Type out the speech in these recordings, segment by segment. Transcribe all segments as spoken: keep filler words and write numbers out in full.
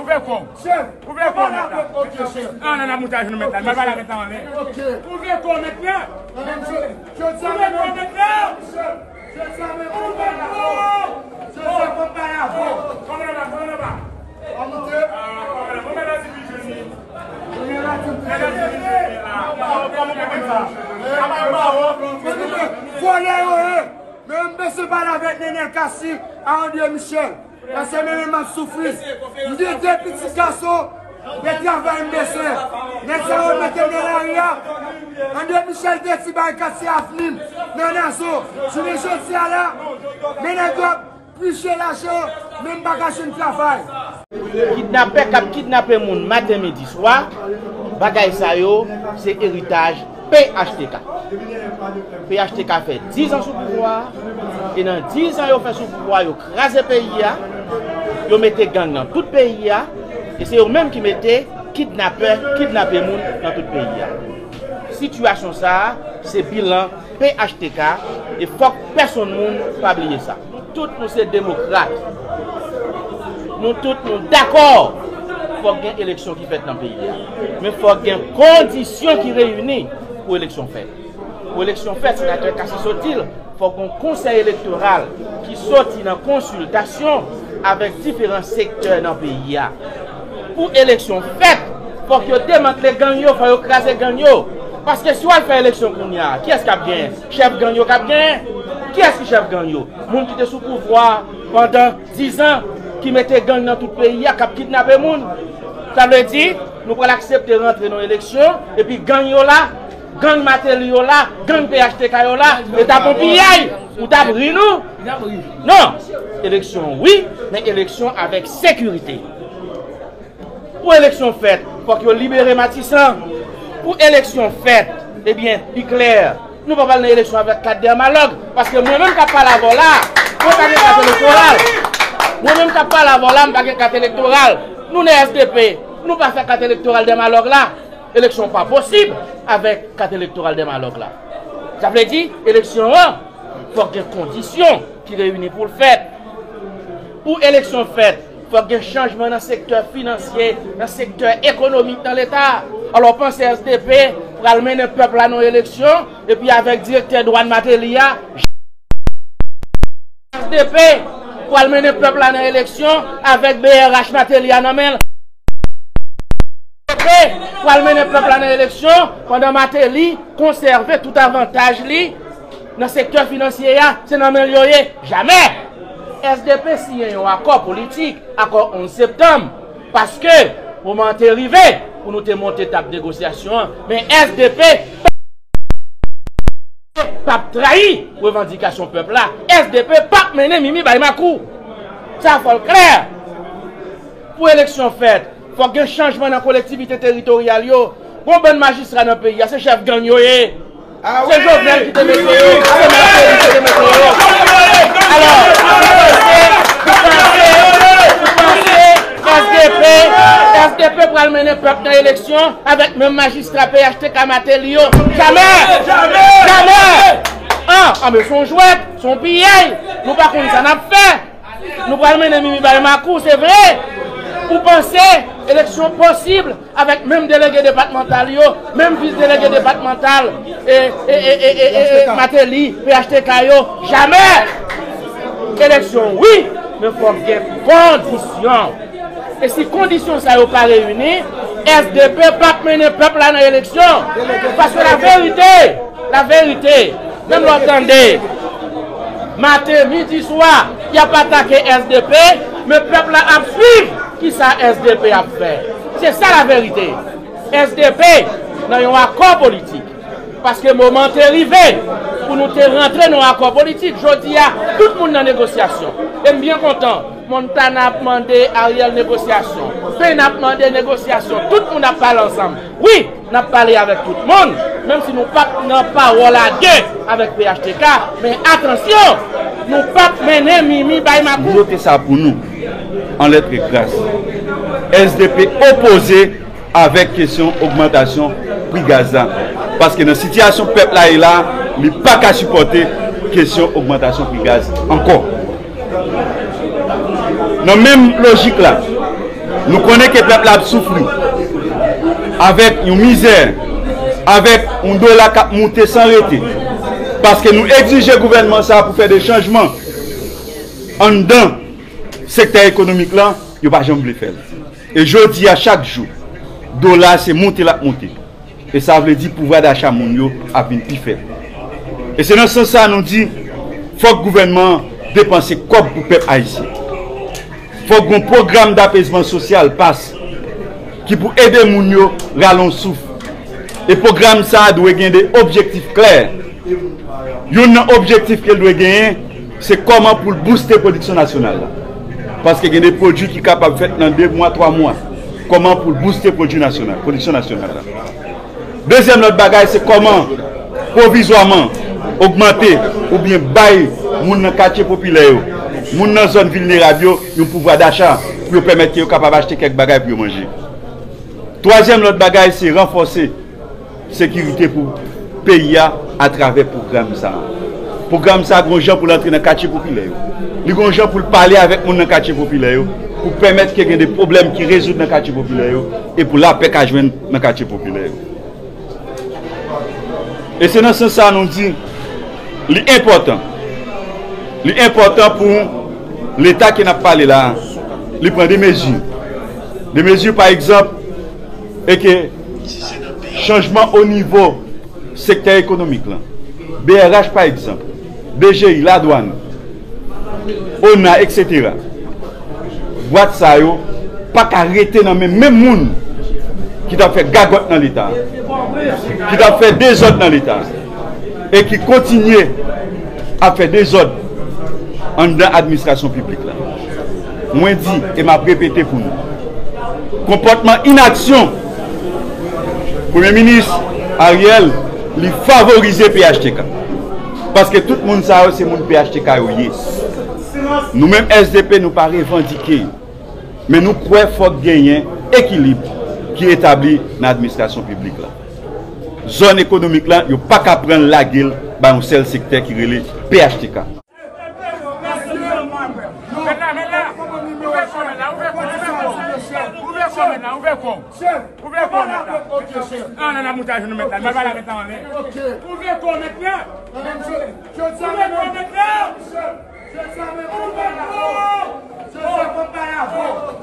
Ouvè kò w. Ouvè kò w mèt la. An, nan, nan, moutaj nou mèt la. Mwen pale avèk la anlè. Ouvè kò w mèt la. Ouvè kò w mèt la. Ouvè kò w. Kòman nan ba, kòman nan ba. Vòlè yo ye. Men m bezwen pale avèk Nenel Cassy a André Michel. Paske mwen menm m ap soufri. M gen de pitit gason. De travay m bezwen. Nèg sa yo mete m nan lari a. André Michel te di bay Cassy avni m nan Nazo. Jounen jodi a la, men nèg yo ap pije lajan, men m pa ka jwenn travay. Kidnapè k ap kidnape moun maten, midi, swa, bagay sa yo, se eritaj P H T K. P H T K fè diz an sou pouvwa a, e nan diz an yo fè sou pouvwa a, yo kraze peyi a, yo mete gang nan tout peyi a, e se yo menm ki mete kidnapè, kidnape moun nan tout peyi a. Sitiyasyon sa a, se bilan P H T K, e fòk pèsonn moun pa bliye sa. Nou tout nou se demokrat. Nou tout nou dakò fòk gen eleksyon ki fèt nan peyi a. Men fòk gen kondisyon ki reyini pou eleksyon fèt. Pou eleksyon fèt, senatè Cassy sot di l, fòk gen yon konsèy elektoral ki soti nan konsiltasyon avèk diferan sektè nan peyi a. Pou eleksyon fèt, fòk yo demantle gang yo, fòk yo kraze gang yo. Paske si w al fè eleksyon kounye a, kiyès k ap genyen? Chèf gang yo k ap genyen? Kiyès ki chèf gang yo? Moun ki te sou pouvwa a pandan diz an, ki mete gang nan tout peyi a, k ap kidnape moun. Sa vle di, nou pral aksepte rantre nan eleksyon, epi gang yo la, gang Martelly yo la, gang P H T K yo la, e t ap on piyay, ou t ap ri nou? Non! Eleksyon wi, men eleksyon avèk sekirite. Pou eleksyon fèt, fòk yo libere Matisan. Pou eleksyon fèt, ebyen, pi klè, nou p ap al nan eleksyon avèk kat Dèmalòg, paske mwen menm k ap pale avè w la, mwen pa gen kat elektoral. Mwen menm k ap pale avè w la, m pa gen kat elektoral. Nou nan S D P, nou pa fè kat elektoral Dèmalòg la. Eleksyon pa posib avèk kat elektoral Dèmalòg la. Sa vle di, eleksyon an, fòk gen kondisyon ki reyini pou l fèt. Pou eleksyon fèt, fòk gen chanjman nan sektè finansye, nan sektè ekonomik nan Leta. Alò, w panse S D P pral mennen pèp la nan eleksyon, epi avèk direktè dwàn Martelly a, S D P pral mennen pèp la nan eleksyon avèk B R H Martelly a nan men l. S D P pral mennen pèp la nan eleksyon pandan Martelly konsève tout avantaj li nan sektè finansye a, se nan men l yo ye. Jamè! S D P siyen yon akò politik, akò onz septanm, paske moman an te rive pou nou te monte tab negosyasyon an, men S D P p ap trayi revandikasyon pèp la. S D P p ap mennen Mimi bay Makou. Sa fò l klè. Pou eleksyon fèt, fòk gen chanjman nan kolektivite teritoryal yo. Gon bann majistra nan peyi a, se chèf gang yo ye. Se Jovenel ki te mete yo, se Martelly ki te mete yo. Alò, ou panse, ou panse, ou panse S D P, S D P pral mennen pèp nan eleksyon avèk menm majistra P H T K Martelly yo? Jamè! Jamè! An, an, men se yon jwèt, se yon piyay. Nou pa konn sa n ap fè. Nou pral mennen Mimi bay Makou, se vre. Ou panse eleksyon posib avèk menm delege depatmantal yo, menm vis delege depatmantal, e, e, e, e, e, e, Martelly, P H T K yo? Jamè! Eleksyon wi, men fòk gen kondisyon. E si kondisyon sa yo pa reyini, S D P p ap mennen pèp la nan eleksyon. Paske la verite, la verite, menm lè w tande maten, midi, swa, y ap atake S D P, men pèp la ap swiv kisa S D P ap fè. Se sa la verite. S D P nan yon akò politik. Paske moman an te rive pou nou te rantre nan yon akò politik. Jodi a, tout moun nan negosyasyon. E m byen kontan. Montana ap mande Ariel negosyasyon. Pèn ap mande negosyasyon. Tout moun ap pale ansanm. Wi, n ap pale avèk tout moun. Menm si nou p ap nan pawòl a de avèk P H T K, men atansyon, nou p ap mennen Mimi bay Makou. Note sa pou nou, an lèt e kras. S D P opoze avèk kesyon ogmantasyon pri gaz la. Paske nan sitiyasyon pèp la ye la, li pa ka sipòte kesyon ogmantasyon pri gaz ankò. Nan menm lojik la, Nou konnen ke pèp la ap soufri avèk yon mizè, avèk yon dola k ap monte san rete. Paske nou egzije gouvènman sa a pou fè de chanjman anndan sektè ekonomik lan, yo pa janm vle fè l. E jodi a, chak jou, dola se monte l ap monte. E sa vle di pouvwa dacha moun yo ap vin pi fèb. E se nan sans sa nou di, fòk gouvènman an depanse kòb pou pèp ayisyen. Fòk gon pwogram dapezman sosyal, pas, ki pou ede moun yo rale yon souf. E pwogram sa a dwe gen de objektif klè. Youn nan objektif ke l dwe genyen, se kòman pou l bouste pwodiksyon nasyonal la. Paske gen de pwodui ki kapab fèt nan de mwa, twa mwa. Kòman pou l bouste pwodui nasyonal, pwodiksyon nasyonal la. Dezyèm lòt bagay, se kòman pwovizwaman ogmante oubyen bay moun nan katye popilè yo, moun nan zòn vilnerab yo, yon pouvwa dacha pou yo pèmèt ke yo kapab achte kèk bagay pou yo manje. Twazyèm lòt bagay, se ranfòse sekirite pou peyi a atravè pwogram sa a. Pwogram sa a gon jan pou l antre nan katye popilè yo. Li gon jan pou l pale avèk moun nan katye popilè yo, pou pèmèt ke gen de pwoblèm ki rezoud nan katye popilè yo, e pou lapè ka jwenn nan katye popilè yo. E se nan sans sa nou di, li enpòtan. Li enpòtan pou Leta ke n ap pale la, li pran de mezi. De mezi, pa egzanp, e ke chanjman o nivo sektè ekonomik lan. B R H, pa egzanp, D G I, ladwàn, ona, etsetera. Bwat sa yo pa ka rete nan men menm moun ki t ap fè gagòt nan Leta, ki t ap fè dezòd nan Leta, e ki kontinye ap fè dezòd anndan administrasyon piblik la. Mwen di, e m ap repete pou nou, konpòtman inaksyon Premye Minis Ariel, li favorize P H T K. Paske tout moun sa yo, se moun P H T K yo ye. Nou menm S D P, nou pa revandike yo. Men nou kwè fòk genyen ekilib ki etabli nan administrasyon piblik la. Zòn ekonomik la, yo pa ka pran l lage l ba yon sèl sektè ki rele P H T K. Mèt la, mèt la. Ouvè kò, mèt la, ouvè kò, ouvè kò. Ouvè kò, mèt la, ouvè kò. Ouvè kò, mèt la. Ah, nan, nan, moute ajenou, mèt la. Mwen pale avèk la, mwen. Ouvè kò, mèt la. Ouvè kò, mèt la. Ouvè kò.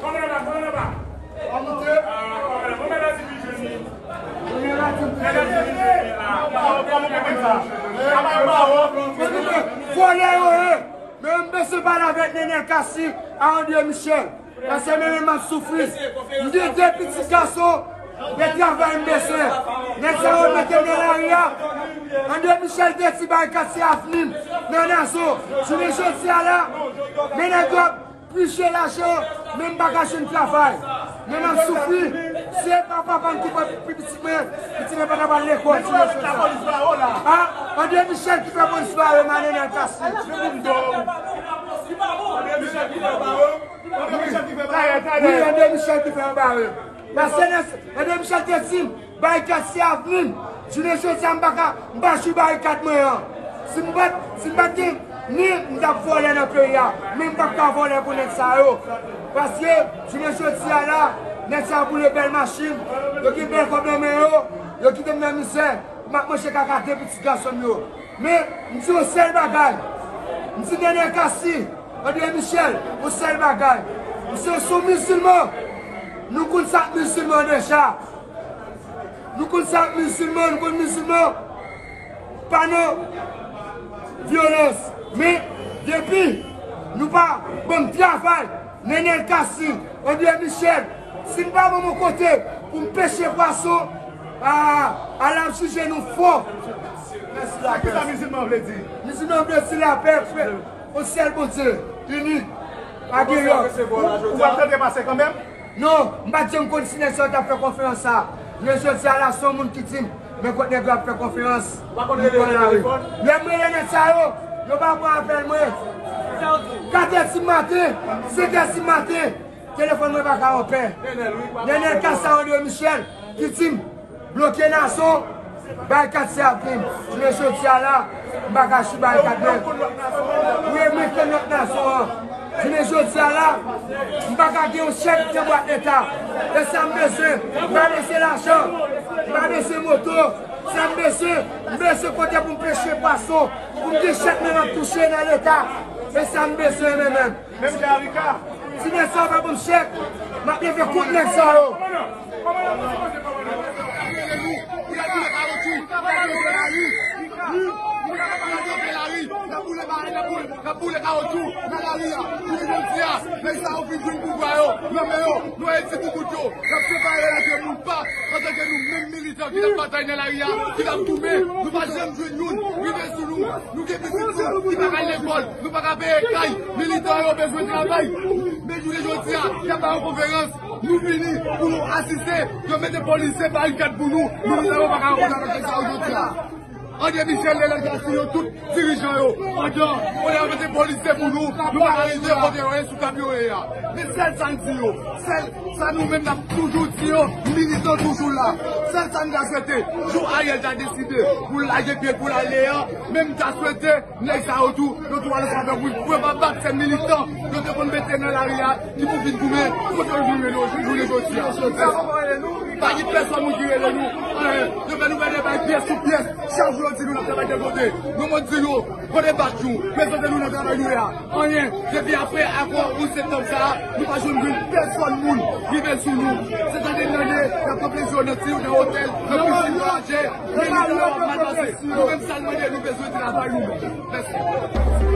Kòman nan ba, kòman nan ba. Ah, kòman nan ba. Mwen mèt la di li jwenn li. Vòlè yo ye. Men m bezwen pale avèk Nenel Cassy a André Michel. Paske men menm m ap soufri. M gen de pitit gason. Men travay m bezwen. Nèg sa yo mete m nan lari a. André Michel te di barikad se avni m. Nan Nazo. Jounen jodi a la. Men nèg yo ap pije lajan, men m pa ka jwenn travay. Men m ap soufri. Se pa papa m ki pran pou pitit mwen, pitit mwen pa ka pral lekòl. Ah, André Michel ki fè polis bare m a Nenel Cassy. Wi, André Michel ki fè yo bare m. Paske André Michel te di m, barikad se avni m. Jounen jodi a, m pa ka, m pa jwi barikad mwen an. Si m pa t, si m pa t gen ni, m t ap vòlè nan peyi a. Men m p ap ka vòlè pou nèg sa yo. Paske, jounen jodi a la, nèg sa yo boule bèl machin, yo gen bèl kòb nan men yo, yo kite m nan mizè, m ap manje kaka de pitit gason m yo. Men, m di yon sèl bagay. M di Nenel Cassy, André Michel, yon sèl bagay. M se sou mizilman. Nou konn sa k mizilman deja. Nou konn sa k mizilman, nou konn mizilman. Pa nan vyolans. Men, depi nou pa ban m travay, Nenel Cassy, André Michel, si n pa ban m yon kote pou m peche pwason, a, ala ap jije nou fò. Sa ki sa mizilman vle di? Mizilman vle di lapè, frè. Yon sèl Bondye, inik, pa gen lòt. Ou, ou p ap tante pase kanmenm? Non, m pa t janm konn si nèg sa yo t ap fè konferans sa. Men jodi a la, se yon moun ki di m, men kot nèg yo ap fè konferans. Ou pa konn rele yo nan telefòn? Lè m rele nèg sa yo, yo pa pran apèl mwen. Katrè di maten, senkè di maten, telefòn mwen pa ka anpè. Nenel Cassy, André Michel ki di m bloke Nazo, barikad se avni m. Jounen jodi a la, m pa ka jwi barikad mwen. Wi, mwen konn lòt Nazo an. Jounen jodi a la, m pa ka gen yon chèk nan bwat Leta. E sa m bezwen, m pa bezwen lajan, m pa bezwen moto. Sa m bezwen, m bezwen kote pou m peche pwason, pou m gen chèk mwen m ap touche nan Leta. E sa m bezwen, men menm. Ti nèg sa yo pa ban m chèk, m ap leve kont nèg sa yo. N ap boule kawotchou nan lari a. Jounen jodi a, nèg sa yo fin jwenn pouvwa yo nan men yo. Nou wè ti boubout yo, y ap separe lage moun pa, pandan ke nou menm militan ki t ap batay nan lari a, ki t ap goumen, nou pa janm jwenn youn rive sou nou. Nou gen pitit nou ki pa ka al lekòl, nou pa ka peye kay. Militan yo bezwen travay. Men jounen jodi a, y ap ba yo konferans. Nou vini pou nou asiste. Yo mete polisye barikad pou nou. Militan yo pa ka rankontre avèk nèg sa yo jodi a. André Michel, Leonard Castillo, tout dirijan yo. Pandan yo mete polisye pou nou, nou pa ka rive kote yo ye sou kap yo ye a. Men sèl sa n di yo, sèl sa nou menm n ap toujou di yo, militan toujou la. Sèl sa n ta swete, jou Ariel ta deside pou l lage pye l pou l ale a, men m ta swete nèg sa yo tou, yo tou ale sa fè bri. Pou yo pa bat sèl militan yo te konn mete nan lari a, ki pou vin goumen kont yo jounen, jounen jodi a. Pa gen pèsòn moun ki rele nou. Anyen. Yo fè nou fè de bagay pyès sou pyès. Chak jou yo di nou n ap travay de kote. Nou mwen di yo, kote bak nou, prezante nou nan travay nou ye a. Anyen. Depi apre akò onz septanm sa a, nou pa jwenn jwenn pèsòn moun rive sou nou. Se tande n tande, y ap kanpe sou yo nan ti, nan otèl, nan pisin, nan mache. Men nou ap mal pase. Nou menm sa n mande, nou bezwen travay nou menm. Mèsi.